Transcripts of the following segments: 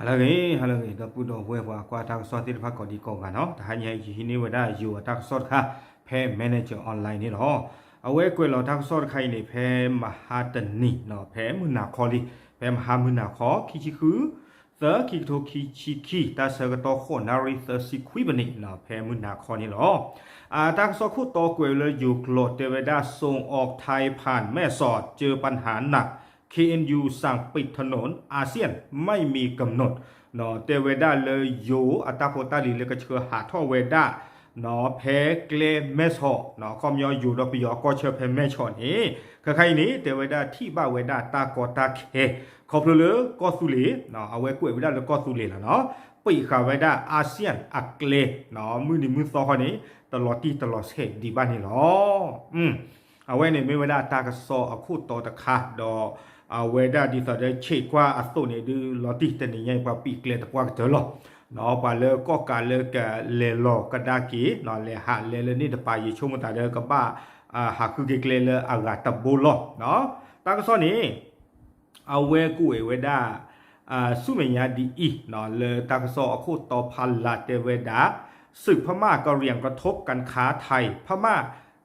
ဟါလၢအဂ့ၤ ဟါလၢအဂ့ၤ ဒီပုၢ်ဒီဝဲၢ်ပှၤကွၢ်တၢ်ကစီၣ်သ့ၣ်တဖၣ်ကိးဒံကိးဂၤနီၤ, တဟါညါအံၤ ယဟံးန့ၢ်ဝဲဒၣ်ယိၤအတၢ်ကစီၣ်တခါ ဖဲ Manager Online န့ၣ်လီၤ. အဝဲကွဲးလီၤတၢ်ကစီၣ်တခါအံၤန့ၣ် ဖဲမဟါတနံၤနီၤ, ဖဲမုၢ်နၤခီလံ, ဖဲမဟါမုၢ်နၤခီ ခံဆံဃု သၢ ခံကထိခံဆံခံ တၢ်ဆၢကတီၢ် ဃိးနၣ်ရံၣ် သၢဆံခွံမံးနံးနီၤ, ဖဲမုၢ်နၤခီန့ၣ်လီၤ. အတၢ်ကစီၣ်ခိၣ်တီကွဲးလၢယိၤကျိာ်တဲဝဲဒၣ် ส่งออกไทยผ่านแม่สอด เจอปัญหาหนัก เคเอ็นยู สั่งปิดถนน อาเซียน ไม่มีกำหนด တဲဝဲဒၣ်လၢယိၤအတၢ်ဖိတၢ်လံၤလၢကဆှၢဟးထီၣ်ဝဲဒၣ် ဖဲကျဲမဲဆီး, ခီပညီယိၤဒီးပယီၤကီၢ်ဆၢဖဲမဲဆီးန့ၣ် ခဲခါအံၤန့ၣ် တဲဝဲဒၣ်ထံၣ်ဘၣ်ဝဲဒၣ်တၢ်ကီတၢ်ခဲ ခီဖျိလၢကီၢ်သူလ့ၤ, အဝဲကွဲးဝဲဒၣ်လၢကီၢ်သူလ့ၤလီၤနီၤ, ပံးဃာ်ဝဲဒၣ် ASEAN အကျဲ မုၢ်နံၤမုၢ်သီခီန့ၣ် တလီၤတံၢ်တလီၤဆဲးဒံးဘၣ်န့ၣ်လီၤ. အဝဲန့ၣ်မ့ၢ်ဝဲဒၣ်တၢ်ကစီၣ်အခိၣ်တီတခါဒီး အဝဲဒၣ်ဒ်သိးဒီးဆဲးကွၢ်အသိးန့ၣ် ဒုးလီၤတံၢ်တနံၤညါအံၤ ပှၤပံးကျဲတပှၢ်ကတၢၢ်လီၤ. ပှၤလၢကီၣ်ကးလၢကလဲၤလီၤကဒါက့ၤ လဲၤဟးလဲၤလၢန့ၣ်တပၤ ယဆိကမိၣ်သးဒီးကဘၣ် ဟးဃုက့ၤကျဲလၢအဂၤတဘိလီၤ. တၢ်ကစီၣ်န့ၣ် အဝဲကွဲးဝဲဒၣ် ဆူမဲာ်ညါဒ်အံၤ လၢတၢ်ကစီၣ်အခိၣ်တီဖးလၢ်တဲဝဲဒၣ် ศึกพม่ากะเหรี่ยงกระทบการค้าไทย-พม่า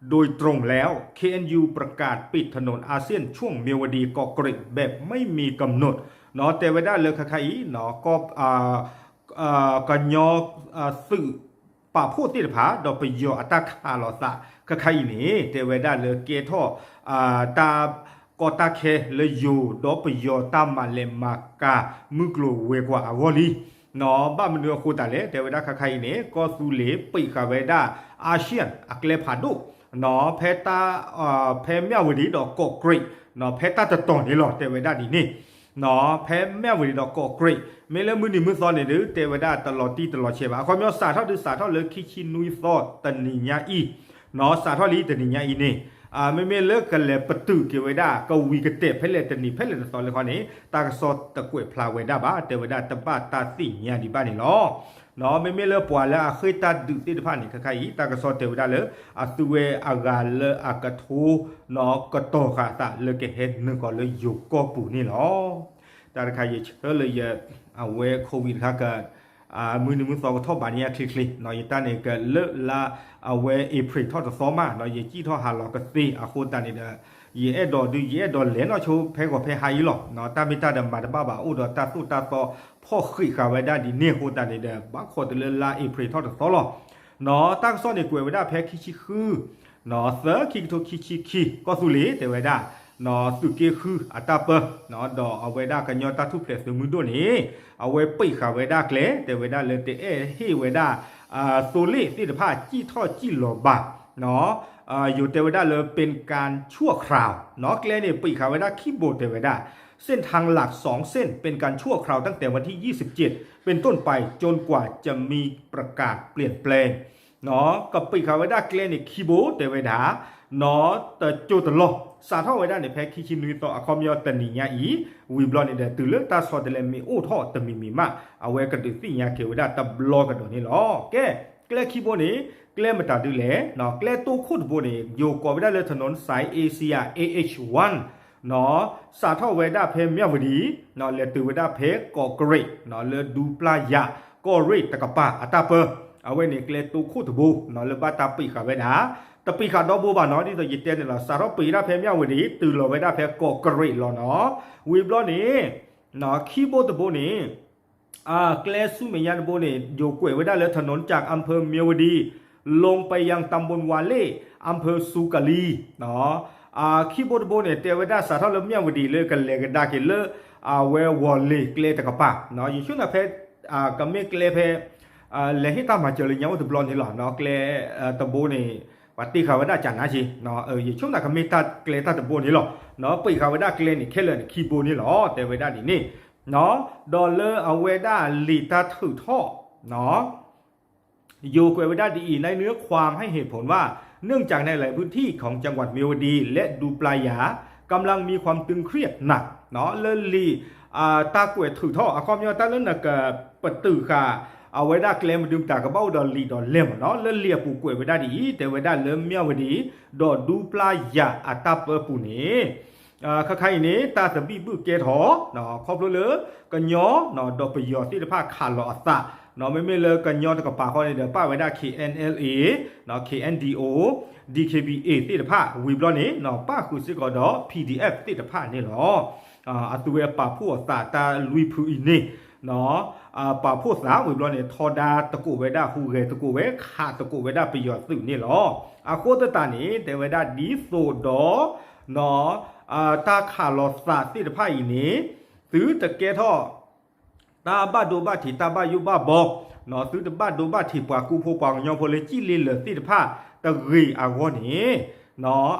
โดยตรงแล้ว เคเอ็นยู ประกาศปิดถนนอาเซียนช่วงเมียวดี-เกาะเกร็ดแบบไม่มีกำหนด တဲဝဲဒၣ်လၢခဲခါအံၤ ကညီ သုးပာ်ဖှိၣ်သ့ၣ်တဖၣ် ဒီးပယီၤအတၢ်ခးလိာ်သး ခဲခါအံၤန့ၣ် တဲဝဲဒၣ်လၢကဲထီၣ် တၢ်ကီတၢ်ခဲလၢယိၤဒီးပယီၤတၢ်မၤလဲၤမၤကၤ မုၢ်ကျိၤဝဲၤကွာ်အဂီၢ်လံ. ဘၣ်မနုၤအဃိသတးလဲၣ် တဲဝဲဒၣ်ခဲခါအံၤန့ၣ် ကီၢ်သူလ့ၤပံးဃာ်ဝဲဒၣ် ASEAN အကျဲဖးဒိၣ် ဖဲတၢ် ဖဲမၠၣ်ဝတံၤဒီးကီးကြရံး ဖဲတၢ်တတီၤန့ၣ်လီၤ တဲဝဲဒၣ်ဒ်န့ၣ် ဖဲမၠၣ်ဝတံၤဒီးကီးကြရံး မ့ၢ်လၢမုၢ်နံၤမုၢ်သီန့ၣ်ဒီး တဲဝဲဒၣ်တလီၤတံၢ်တလီၤဆဲးဘၣ်. အခီပညီစးထီၣ်ဒုးစးထီၣ်လၢခံဆံနွံသီတနံၤညါအံၤ စးထီၣ်လံတနံၤညါအံၤန့ၣ် မ့မ့ၢ်လၢကလဲၤပတုာ်က့ၤဝဲဒၣ် ကဝံၤကတဲာ်ဖဲလဲၣ်တနံၤဖဲလဲၣ်တသီလၢခီန့ၣ် တၢ်ကစီၣ်တကွဲးဖျါဝဲဒၣ်ဘၣ် တဲဝဲဒၣ်တဘၣ်တၢ်သ့ၣ်ညါဒံးဘၣ်န့ၣ်လီၤ. မ့မ့ၢ်လၢပှၤလၢအဃ့ၢ်တၢ်ဒုးသ့ၣ်တဖၣ်န့ၣ် ခဲခါအံၤ တၢ်ကစီၣ်တဲဝဲဒၣ်လၢ အသုဝဲအဂၤလၢအကထိ ကတီၤဃာ်အသးလၢကဟဲနုာ်ဃီၤလၢယိၤကီၢ်ပူၤန့ၣ်လီၤ. တၢ်တခါယဆၢလၢယ အဝဲ COVID တခါက မုၢ်နံၤမုၢ်သီကထီၣ်ဘးန့ၢ်ယၤချ့ချ့ ယတၢ်န့ၣ်ကလၢလါ အဝဲ April ထီၣ်တသီမး ယစံၣ်ထီၣ်ဟးလီၤကသ့အဃိသတးန့ၣ်ဒီး ယအဲၣ်ဒိးဒုး ယအဲၣ်ဒိးလဲၤနီၢ်ဆိဖဲဂီၤဖဲဟါအံၤလီၤ. တၢ်မ့ၢ်တၢ်ဒီးမၤတဘၣ်ဘၣ် အိၣ်ဒီးတၢ်သိၣ်တၢ်သီဖီၣ်ဃံးဃာ်ဝဲဒၣ်ဒ်န့ၣ်အဃိသတးန့ၣ်ဒီး ဘၣ်ခိးတုၤလၢလါ April ထီၣ်တသီလီၤ. တၢ်ကစီၣ်န့ၣ်ကွဲးဝဲဒၣ်ဖဲခံဆံဃု သၢ ခံကထိခံဆံခံ ကီၢ်သူလ့ၤတဲဝဲဒၣ် သုးက့ဃုအတၢ်ပၢ ဒီးအဝဲဒၣ်ကညီတၢ်ထူၣ်ဖျဲးသုးမုၢ်ဒိၣ်န့ၣ် အဝဲပံးဃာ်ဝဲဒၣ်ကျဲ တဲဝဲဒၣ်လၢတအဲၣ်ဟ့ၣ်ဝဲဒၣ် သိလ့ၣ်သ့ၣ်တဖၣ်စံၣ်ထီၣ်စံၣ်လီၤဘၣ် ယိၤတဲဝဲဒၣ်လၢ เป็นการชั่วคราว ကျဲန့ၣ်ပံးဃာ်ဝဲဒၣ်ခံဘိတဲဝဲဒၣ် เส้นทางหลักสองเส้นเป็นการชั่วคราวตั้งแต่วันที่ยี่สิบเจ็ดเป็นต้นไปจนกว่าจะมีประกาศเปลี่ยนแปลง ကပံးဃာ်ဝဲဒၣ်ကျဲန့ၣ်ခံဘိတဲဝဲဒၣ် နီၢ်တကၠိတလီၢ် စးထီၣ်ဝဲဒၣ်န့ၣ် ဖဲခံဆံနွံသီ အခီပညီတနံၤညါအံၤ ဝံၤဘျီန့ၣ်ဒီး တုၤလၢတၢ်ဆီတလဲမ့ၢ်အိၣ်ထီၣ်တမံၤမံၤမး အဝဲကဒုးသ့ၣ်ညါက့ၤဝဲဒၣ်တဘျီကဒီးန့ၣ်လီၤ. ကဲ ကျဲခံဘိန့ၣ် ကျဲမတၤဒုလဲၣ် ကျဲတိခိၣ်တဘိန့ၣ် ယိၤကိးဝဲဒၣ်လၢ ถนนสายเอเชีย เอชวัน စးထီၣ်ဝဲဒၣ်ဖဲမၠၣ်ဝတံၤ လဲၤတုၤဝဲဒၣ်ဖဲကီးကြရံး လၢဒူပျၢ်ယၤ ကီးရ့ၣ်တကပၤအတၢ်ပၢ အဝဲန့ၣ်ကျဲတိခိၣ်တဘိ လၢဘၣ်တၢ်ပံးဃာ်ဝဲဒၣ် တပံးဃာ်ဒီဘိဘၣ်နီၤ ဒ်သိးယတဲန့ၣ်လီၤ စးထီၣ်ပံးဒၣ်ဖဲမၠၣ်ဝတံၤ တုၤလီၤဝဲဒၣ်ဖဲကီးကြရံးလီၤနီၤ ဝံၤဘျီန့ၣ် ခံဘိတဘိန့ၣ် ကျဲဆူမဲာ်ညါတဘိန့ၣ် ယိၤကွဲးဝဲဒၣ်လၢ ถนนจากอำเภอเมียวดีลงไปยังตำบลวาเล่ อำเภอสุกาลี ခံဘိတဘိန့ၣ် တဲဝဲဒၣ်စးထီၣ်လၢမၠၣ်ဝတံၤလၢကလဲၤကဒါက့ၤလၢ အဝဲဝီၤလ့ၤကျဲတကပၤ ယဆိကမိၣ်ဖဲ ကမ့ၢ်ကျဲဖဲ လဲၤဟ့ၣ်တၢ်မၤစၢၤလၢညါအိၣ်တဘျီန့ၣ်လီၤ ကျဲတဘိန့ၣ် ပှၤတ့ဃာ်ဝဲဒၣ်ကနါက့ၤ ယဆိကမိၣ်ကမ့ၢ်တၢ်ကျဲတၢ်တဘိန့ၣ်လီၤ ပံးဃာ်ဝဲဒၣ်ကျဲန့ၣ်ခဲလၢာ်န့ၣ်ခံဘိန့ၣ်လီၤ တဲဝဲဒၣ်ဒ်န့ၣ် ဒီးလၢအဝဲဒၣ်လံာ်တၢ်ထုးထီၣ် ယိၤကွဲးဝဲဒၣ်ဒ်အံၤ ในเนื้อความให้เหตุผลว่า เนื่องจากในหลายพื้นที่ของจังหวัดเมียวดีและดูปลายา กำลังมีความตึงเครียดหนัก လၢလံာ် တၢ်ကွဲးထုးထီၣ် အခီပညီတၢ်လၢနကပတုာ်ဃာ် အဝဲဒၣ်ကျဲမဒုမတၤကဘၣ်အိၣ်ဒီးလံာ်ဒီးလဲၢ်မးနီၤ လၢလံာ်အပူၤကွဲးဝဲဒၣ်ဒ်အံၤ တဲဝဲဒၣ်လၢမၠၣ်ဝတံၤ ဒီးဒူပျၢ်ယၤအတၢ်ပၢပူၤန့ၣ် ခါခါအံၤန့ၣ် တၢ်သဘံၣ်ဘုၣ်ကဲထီၣ် ခီဖျိလၢ ကညီ ဒီးပယီၤသ့ၣ်တဖၣ်ခးလီၤအသး မ့မ့ၢ်လၢကညီတကပၤဃီန့ၣ်ဒီး ပၣ်ဝဲဒၣ် K N L A, K N D O, D K B A သ့ၣ်တဖၣ် ဝံၤဘျီန့ၣ် ပၣ်ဃုာ်စ့ၢ်ကီးဒီး P D F သ့ၣ်တဖၣ်န့ၣ်လီၤ. အသုဝဲပာ်ဖှိၣ်အသးတၢ်လွံၢ်ဖုအံၤန့ၣ် ပာ်ဖှိၣ်သးဝံၤဘျီန့ၣ် ထီဒါသကိးဝဲဒၣ် ဟူးဂဲၤသကိးဝဲ ခးသကိးဝဲဒၣ်ပယီၤသုးန့ၣ်လီၤ. အဃိသတးန့ၣ် တဲဝဲဒၣ်ဒ်သိးဒီး တၢ်ခးလီၤသးသ့ၣ်တဖၣ်အံၤန့ၣ် သုတကဲထီၣ် တၢ်ဘၣ်ဒိဘၣ်ထံး တၢ်ဘၣ်ယိၣ်ဘၣ်ဘီ သုတဘၣ်ဒိဘၣ်ထံးပှၤကူဖိပှၤကညီဖိလၢကံၣ်လ့လၢာ်သ့ၣ်တဖၣ်တဂ့ၤအဂီၢ်န့ၣ်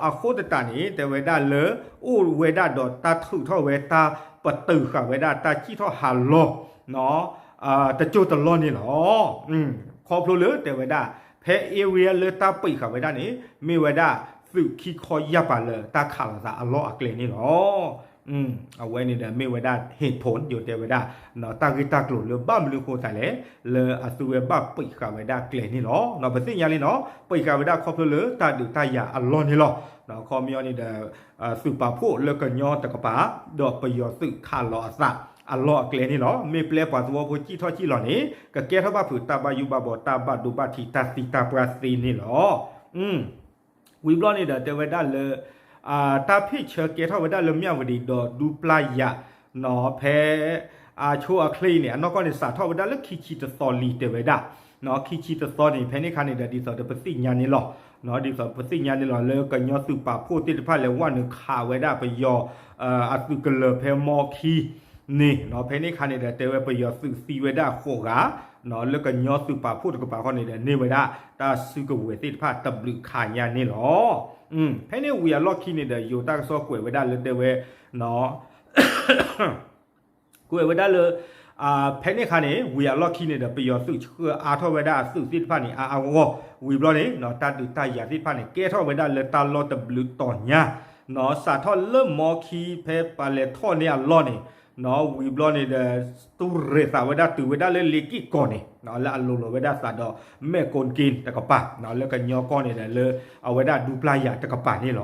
အဃိသတးန့ၣ် တဲဝဲဒၣ်လၢ အိၣ်ဝဲဒၣ်ဒီးတၢ်ထုးထီၣ်ဝဲ တၢ်ပတုာ်ဃာ်ဝဲဒၣ် တၢ်စံၣ်ထီၣ်ဟးလီၤ တစိၢ်တလီၢ်န့ၣ်လီၤ. ခီဖျိလၢတဲဝဲဒၣ် ဖဲ area လၢတၢ်ပံးဃာ်ဝဲဒၣ်န့ၣ် မ့ၢ်ဝဲဒၣ် သုးခံခီယၢ်ပၤလၢတၢ်ခးလိာ်သးအလီၢ်အကျဲန့ၣ်လီၤ. အဝဲန့ၣ်ဒီးမ့ၢ်ဝဲဒၣ် ဟ့ၣ်ဖိ ယိၤတဲဝဲဒၣ် တၢ်ဂ့ၢ်တၢ်ကျိၤလၢဘၣ်မနုၤဃိသးလဲၣ် လၢအသုဝဲဘၣ်ပံးဃာ်ဝဲဒၣ်ကျဲန့ၣ်လီၤ. ပသ့ၣ်ညါလံနီၤ ပံးဃာ်ဝဲဒၣ်ခီဖျိလၢတၢ်ဒုးတၢ်ယၤအလီၢ်န့ၣ်လီၤ. ခီပညီန့ၣ်ဒီး သုးပာ်ဖှိၣ်လၢကညီတကပၤ ဒီးပယီၤသုးခးလီၤအသးအလီၢ်အကျဲန့ၣ်လီၤ. မ့ၢ်ပျဲပှၤသဝီဖိစံၣ်ထီၣ်စံၣ်လီၤန့ၣ် ကကဲထီၣ်ဘၣ်ဖုးတၢ်ဘၣ်ယိၣ်ဘၣ်ဘီ တၢ်ဘၣ်ဒိဘၣ်ထံး တၢ်သံတၢ်ပှၢ်သ့န့ၣ်လီၤ. ဝံၤဘျီန့ၣ်ဒီးတဲဝဲဒၣ်လၢ တၢ်ဖ့ၣ်ဆၢကဲထီၣ်ဝဲဒၣ်လၢမၠၣ်ဝတံၤဒီးဒူပျၢ်ယၤ ဖဲ အဆိအချ့အံၤန့ၣ် အနီၢ်ကီၢ်န့ၣ် စးထီၣ်ဝဲဒၣ်လၢခံဆံတသီလံတဲဝဲဒၣ် ခံဆံတသီန့ၣ် ဖဲန့ၣ်ခါန့ၣ်ဒီး ဒ်သိးဒီးပသ့ၣ်ညါန့ၣ်လီၤ. ဒ်သိးပသ့ၣ်ညါန့ၣ်လီၤ လၢကညီသုးပာ်ဖှိၣ်သ့ၣ်တဖၣ်လဲၤဝဲနုာ်ခးဝဲဒၣ်ပယီၤ အသုးကလၢၤဖဲမီခံန့ၣ် ဖဲန့ၣ်ခါန့ၣ်ဒီး တဲဝဲပယီၤသုးသံဝဲဒၣ်ဃိးဂၤ လၢကညီသုးပာ်ဖှိၣ်တကပၤဃီန့ၣ်ဒီး န့ၢ်ဝဲဒၣ်တၢ်စုကဝဲၤသ့ၣ်တဖၣ်တဘျုးခါညါန့ၣ်လီၤ. ဖဲန့ၣ်ဝံၤအလီၢ်ခံန့ၣ်ဒီး ယိၤတၢ်ကစီၣ်ကွဲးဝဲဒၣ်လၢတဲဝဲ ကွဲးဝဲဒၣ်လၢ ဖဲန့ၣ်ခါန့ၣ် ဝံၤအလီၢ်ခံန့ၣ်ဒီး ပယီၤသုးဆှၢအါထီၣ်ဝဲဒၣ်အသုးသ့ၣ်တဖၣ်န့ၣ် အါအါဂီၢ်ဂီၢ် ဝံၤဘျီန့ၣ် တၢ်ဒုးတၢ်ယၤသ့ၣ်တဖၣ်န့ၣ် ကဲထီၣ်ဝဲဒၣ်လၢတၢ်လီၢ်တဘျုးတီၤညါ စးထီၣ်လၢမီခံဖဲပှၤလဲၤထီၣ်န့ၢ်အလီၢ်န့ၣ် ဝံၤဘျီန့ၣ်ဒီး တူၢ်ရဲၣ်သးဝဲဒၣ်တုၤဝဲဒၣ်လၢလ့က့ၢ်ကီၢ်န့ၣ် လၢအလိၤလိၤဝဲဒၣ်သးဒီး မဲၣ်ကိၣ်က့ၣ်တကပၤ လၢကညီကီၢ်န့ၣ်ဒီး လၢအဝဲဒၣ်ဒူပျၢ်ယၤတကပၤန့ၣ်လီၤ.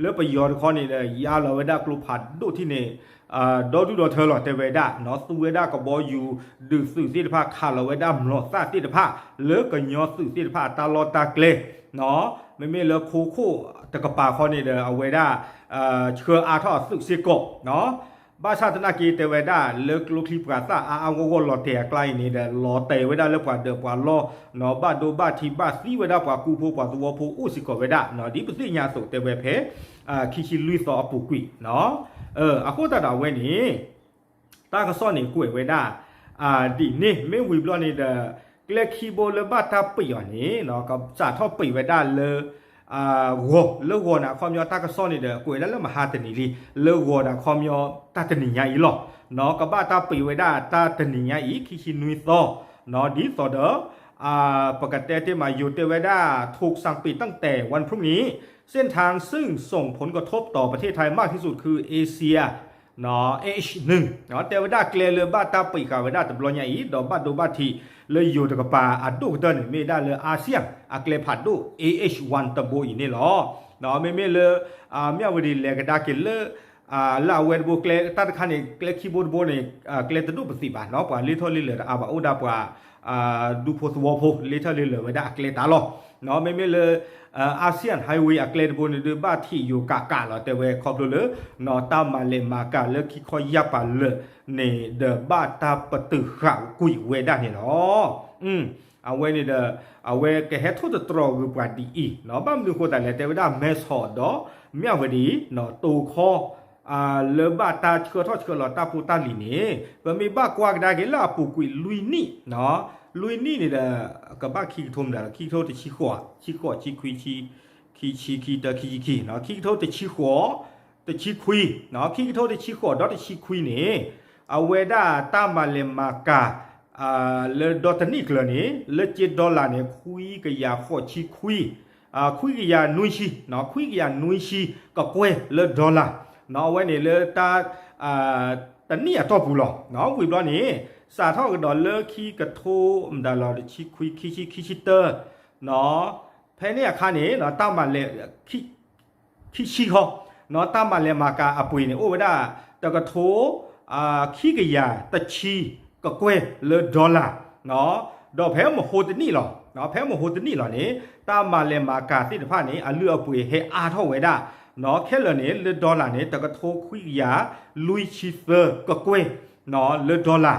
လၢပယီၤတခီန့ၣ်ဒီး ယါလီၤဝဲဒၣ်ကျိဖးဒိၣ်ထံၣ်န့ၣ် ဒီဒူၣ်ဒီထၢလီၤတဲဝဲဒၣ် သူဝဲဒၣ်ကဘီယူၤ ဒုးသုးသ့ၣ်တဖၣ် ခးလီၤဝဲဒၣ်မျိာ်သၣ်သ့ၣ်တဖၣ် လၢကညီသုးသ့ၣ်တဖၣ်အတၢ်လီၢ်တၢ်ကျဲ မ့မ့ၢ်လၢခိခိၣ်တကပၤဃီန့ၣ်ဒီး အဝဲဒၣ် ဆှၢအါထီၣ်အသုးစ့ၢ်ကီး ဘၣ်ဆၣ်သနာ်က့တဲဝဲဒၣ် လၢကျိချံမျိာ်သၣ်အါအါဂီၢ်ဂီၢ်လီၤတဲာ်အကျါအံၤန့ၣ်ဒီး လီၤတဲာ်ဝဲဒၣ်လၢပှၤဒၢးပှၤလီၢ် ဘၣ်ဒိဘၣ်ထံးဘၣ်သံဝဲဒၣ်ပှၤကူဖိပှၤသဝီဖိအိၣ်စ့ၢ်ကီးဝဲဒၣ် ဒ်ပသ့ၣ်ညါအသိးတဲဝဲဖဲ ခံဆံလွံၢ်သီအပူၤကွံာ် အဃိသတးဒီးအဝဲန့ၣ် တၢ်ကစီၣ်န့ၣ်ကွဲးဝဲဒၣ် ဒ်န့ၣ် မ့ၢ်ဝံၤဘျီန့ၣ်ဒီး ကျဲခံဘိလၢဘၣ်တၢ်ပံးအီၤန့ၣ် ကစးထီၣ်ပံးဝဲဒၣ်လၢ ဂီၤ လၢဂီၤန့ၣ်အခီပညီတၢ်ကစီၣ်န့ၣ်ဒီး ကွဲးဝဲဒၣ်လၢမဟါတနံၤလံ လၢဂီၤန့ၣ်အခီပညီတၢ်တနံၤညါအံၤလီၤ. ကဘၣ်တၢ်ပံးဝဲဒၣ်တၢ်တနံၤညါအံၤ ခံဆံနွံသီ ဒ်သိးဒီး ပကတဲတ့ၢ်မး ယိၤတဲဝဲဒၣ် ถูกสั่งปิดตั้งแต่วันพรุ่งนี้ เส้นทางซึ่งส่งผลกระทบต่อประเทศไทยมากที่สุดคือเอเชีย เอช หนึ่ง တဲဝဲဒၣ်ကျဲလၢဘၣ်တၢ်ပံးဃာ်ဝဲဒၣ်တဘျီညါအံၤ ဒီးဘၣ်ဒိဘၣ်ထံးလၢယိၤတကပၤအဒိၣ်ကတၢၢ်န့ၣ် မ့ၢ်ဒၣ်လၢ ASEAN အကျဲဖးဒိၣ် A H one တဘိအံၤန့ၣ်လီၤ. မ့မ့ၢ်လၢ မၠၣ်ဝတံၤလဲၤကဒါက့ၤလၢ လၢအဝဲတဘိကျဲ တၢ်တခါန့ၣ် ကျဲခံဘိတဘိန့ၣ် ကျဲတဒိၣ်ပသံးဘၣ် ပှၤလ့ထီၣ်လ့လၢာ်တအါဘၣ် အိၣ်ဒၣ်ပှၤ ဒူဖိသဝီဖိ လ့ထီၣ်လ့လၢာ်ဝဲဒၣ်အကျဲတၢ်လီၤ. မ့မ့ၢ်လၢ ASEAN Highway အကျဲတဘိန့ၣ်ဒုး ဘၣ်ထံးယိၤကးကးလီၤ တဲဝဲခီဖျိလၢ တၢ်မၤလဲၢ်မၤကၤလၢခံခီယၢ်ပၤလၢာ်န့ၣ်ဒီး ဘၣ်တၢ်ပတုာ်ဃာ်ကွံာ်ဝဲဒၣ်န့ၣ်လီၤ. အဝဲန့ၣ်ဒီး အဝဲကဟဲထိၣ်သတြီၤဂုာ်ပှၤဒ်အံၤ ဘၣ်မနုၤဃိသတးလဲၣ် တဲဝဲဒၣ် မဲဆီးဒီး မၠၣ်ဝတံၤ တိၤခီ လၢဘၣ်တၢ်ဆှၢထီၣ်ဆှၢလီၤတၢ်ဖိတၢ်လံၤန့ၣ် ပမ့ၢ်ဘၣ်ကွၢ်ကဒါက့ၤလၢအပူၤကွံာ်လွံၢ်နံၣ် လွံၢ်နံၣ်န့ၣ်ဒီး ကဘၣ်ခံကထိမတၤလီၤ ခံကထိတဆံဃိး ဆံဃိး ဆံခွံ ဆံ ခံဆံခံ တၢ ခံဆံခံ ခံကထိတဆံဃိး တဆံခွံ ခံကထိတဆံဃိးဒီးတဆံခွံန့ၣ် အဝဲဒၣ်တၢ်မၤလဲၢ်မၤကၤ လၢဒီတနံၣ်ကျၢၤန့ၣ် လၢကၠ့ဒီလၣ်န့ၣ် ခွံကယၤဃိးဆံခွံ ခွံကယၤနွံဆံ ခွံကယၤနွံဆံကကွဲၢ်လၢဒီလၣ် အဝဲန့ၣ်လၢတၢ် တနံၣ်အတီၢ်ပူၤလီၤ. ဝံၤဘျီန့ၣ် စးထီၣ်ကဒီးလၢခံကထိမတၤလီၤ တဆံခွံ ခံဆံ ခံဆံတၢ ဖဲန့ၣ်အခါန့ၣ် တၢ်မၤလဲၢ် ခံဆံဃီ တၢ်မၤလဲၤမၤကၤအပှ့ၤန့ၣ် အိၣ်ဝဲဒၣ် တကထိ ခံကယၤတဆံကကွဲၢ်လၢ dollar ဒီးဖဲမဟိတနံၣ်လီၤ. ဖဲမဟိတနံၣ်လီၤန့ၣ် တၢ်မၤလဲၤမၤကၤသ့ၣ်တဖၣ်န့ၣ် အလုၢ်အပှ့ၤဟဲအါထီၣ်ဝဲဒၣ် ခဲလၢာ်န့ၣ် လၢ dollar န့ၣ် တကထိခွံကယၤလွံၢ်ဆံသၢကကွဲၢ် လၢ dollar.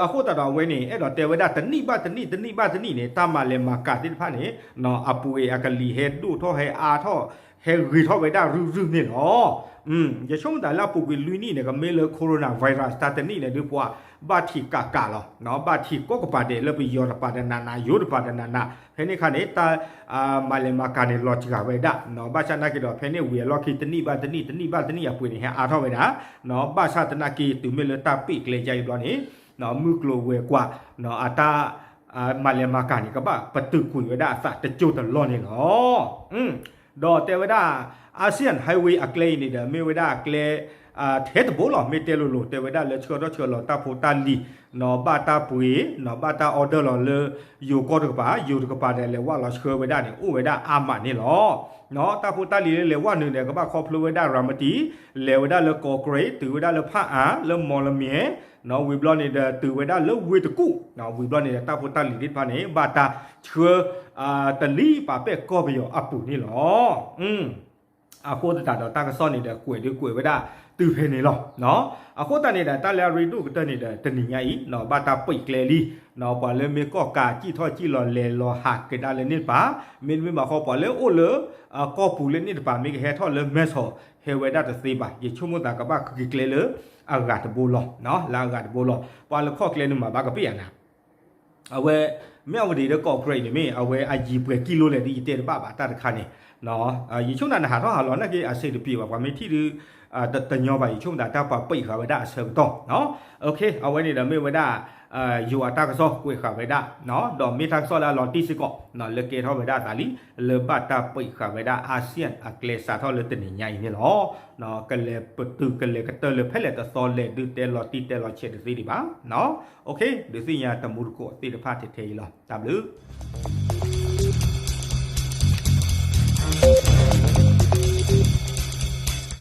အဃိသတးဒီးအဝဲန့ၣ် အဲၣ်ဒိးတဲဝဲဒၣ်တနံၣ်ဘၣ်တနံၣ် တနံၣ်ဘၣ်တနံၣ်န့ၣ် တၢ်မၤလဲၤမၤကၤသ့ၣ်တဖၣ်န့ၣ် အပှ့ၤအကလံၤဟဲဒိၣ်ထီၣ်ဟဲအါထီၣ် ဟဲဂ့ၤထီၣ်ဝဲဒၣ်ရုၢ်ရုၢ်န့ၣ်လီၤ. ယဆိကမိၣ်သးလၢအပူၤကွံာ်လွံၢ်နံၣ်န့ၣ် ကမ့ၢ်လၢ coronavirus တၢ်တနံၣ်န့ၣ်ဒုးပှၤ ဘၣ်ထံးကးကးလီၤ. ဘၣ်ထံးကိးကပၤဒဲးလၢပယီၤတပၤတနးနး ယိၤတပၤတနးနး ဖဲန့ၣ်အခါန့ၣ် တၢ် မၤလဲၤမၤကၤန့ၣ်လီၤစှၤဝဲဒၣ် ဘၣ်ဆၣ်သနာ်က့ဒီး ဖဲန့ၣ်ဝံၤအလီၢ်ခံတနံၣ်ဘၣ်တနံၣ် တနံၣ်ဘၣ်တနံၣ်အပှ့ၤန့ၣ် ဟဲအါထီၣ်ဝဲဒၣ် ဘၣ်ဆၣ်သနာ်က့ တုၤမ့ၢ်လၢတၢ်ပ့ၢ်ကျဲယါအံၤဘျီန့ၣ် မုၢ်ကျိၤဝဲၤကွာ် အတၢ် မၤလဲၤမၤကၤန့ၣ် ကဘၣ်ပတုာ်ကွံာ်ဝဲဒၣ်အသးတစိၢ်တလီၢ်န့ၣ်လီၤ. ဒီးတဲဝဲဒၣ် Asian Highway အကျဲအံၤန့ၣ်ဒီး မ့ၢ်ဝဲဒၣ်အကျဲ ထဲတဘိလီၤ မ့ၢ်တဲလိၤလိၤ တဲဝဲဒၣ်လၢဆှၢထီၣ်ဆှၢလီၤတၢ်ဖိတၢ်လံၤ ဘၣ်တၢ်ပှ့ၤ ဘၣ်တၢ် order လီၤလၢ ယိၤကီၢ်တကပၤ ယိၤတကပၤဒီး လဲၤဝၣ်လီၤဆှၢဝဲဒၣ်န့ၣ် အိၣ်ဝဲဒၣ်အါမးန့ၣ်လီၤ. တၢ်ဖိတၢ်လံၤလၢလဲၤဝၣ်နုာ်ဒီး ကဘၣ်ခီဖျိဝဲဒၣ် ရၤမတံ လဲၤဝဲဒၣ်လၢကီးကြိး တုၤဝဲဒၣ်လၢဖၣ်အၣ် လၢမီၣ်လမၠဲၣ် ဝံၤဘျီန့ၣ်ဒီး တုၤဝဲဒၣ်လၢဝ့ၢ်တကူၣ် ဝံၤဘျီန့ၣ်ဒီး တၢ်ဖိတၢ်လံၤသ့ၣ်တဖၣ်န့ၣ် ဘၣ်တၢ်ဆှၢ တလံၤပာ်ပဲၣ်ကီၢ်ပယီၤအပူၤန့ၣ်လီၤ. အဃိသတးဒီးတၢ်ကစီၣ်န့ၣ်ဒီး ကွဲးဒုးကွဲးဝဲဒၣ်တုၤဖဲန့ၣ်လီၤ. အဃိသတးန့ၣ်ဒီး တၢ်လၢအရ့ဒိၣ်ကတၢၢ်န့ၣ်ဒီး တနံၤညါအံၤ ဘၣ်တၢ်ပံးကျဲလံ ပှၤလၢမ့ၢ်ကီၢ်ကးစံၣ်ထီၣ်စံၣ်လီၤလဲၤလီၤဟးကဒါလၢန့ၣ်တပၤ မ့တမ့ၢ်ဘၣ်ဃီ ပှၤလၢအိၣ်လၢ ကီၢ်ပူၤလၢန့ၣ်တပၤ မ့ၢ်ကဟဲထီၣ်လၢမဲဆီး ဟဲဝဲဒၣ်တသ့ဘၣ်. ယဆိကမိၣ်သးကဘၣ်ဃုက့ၤကျဲလၢအဂၤတဘိလီၤ. လၢအဂၤတဘိလီၤ. ပှၤလၢခီၣ်ကျဲန့ၣ်မၤဘၣ်ကပ့ၢ်အနၤ အဝဲ မ့ၢ်အဝဲဒၣ်ဒီးကီးကြိးန့ၣ်မ့ၢ် အဝဲအယံၤပှဲၤကံလိလဲၣ်ဒီး ယတဲတဘၣ်ဘၣ်တၢ်တခါန့ၣ် ယဆိကမိၣ်နဟးထီၣ်ဟးလီၤနာ်က့ အဆံးတပျ့ၤဘၣ် ပှၤမ့ၢ်ထံၣ်ဒုး တညီဘၣ် ယဆိကမိၣ်သးတၢ်ပှၤပံးဃာ်ဝဲဒၣ်အဆၢကတီၢ် အဝဲန့ၣ်ဒီးမ့ၢ်ဝဲဒၣ် ယိၤအတၢ်ကစီၣ်ကွဲးဃာ်ဝဲဒၣ် ဒီးမ့ၢ်တၢ်ကစီၣ်လၢအလီၤတံၢ်စ့ၢ်ကီး လၢကဲထီၣ်ဝဲဒၣ်အသးလံ လၢဘၣ်တၢ်ပံးဃာ်ဝဲဒၣ် ASEAN အကျဲစးထီၣ်လၢတနံၤညါအံၤန့ၣ်လီၤ. ကလဲၤပတုာ်ကလဲၤကတၢၢ်လၢဖဲလဲၣ်တသီလဲၣ် ဒုးတဲလီၤတံၢ်တဲလီၤဆဲးတသ့ဒံးဘၣ်. ဒုးသ့ၣ်ညါတမူတကိးသ့ၣ်တဖၣ်ထဲထဲအံၤလီၤ. တၢ်ဘျုး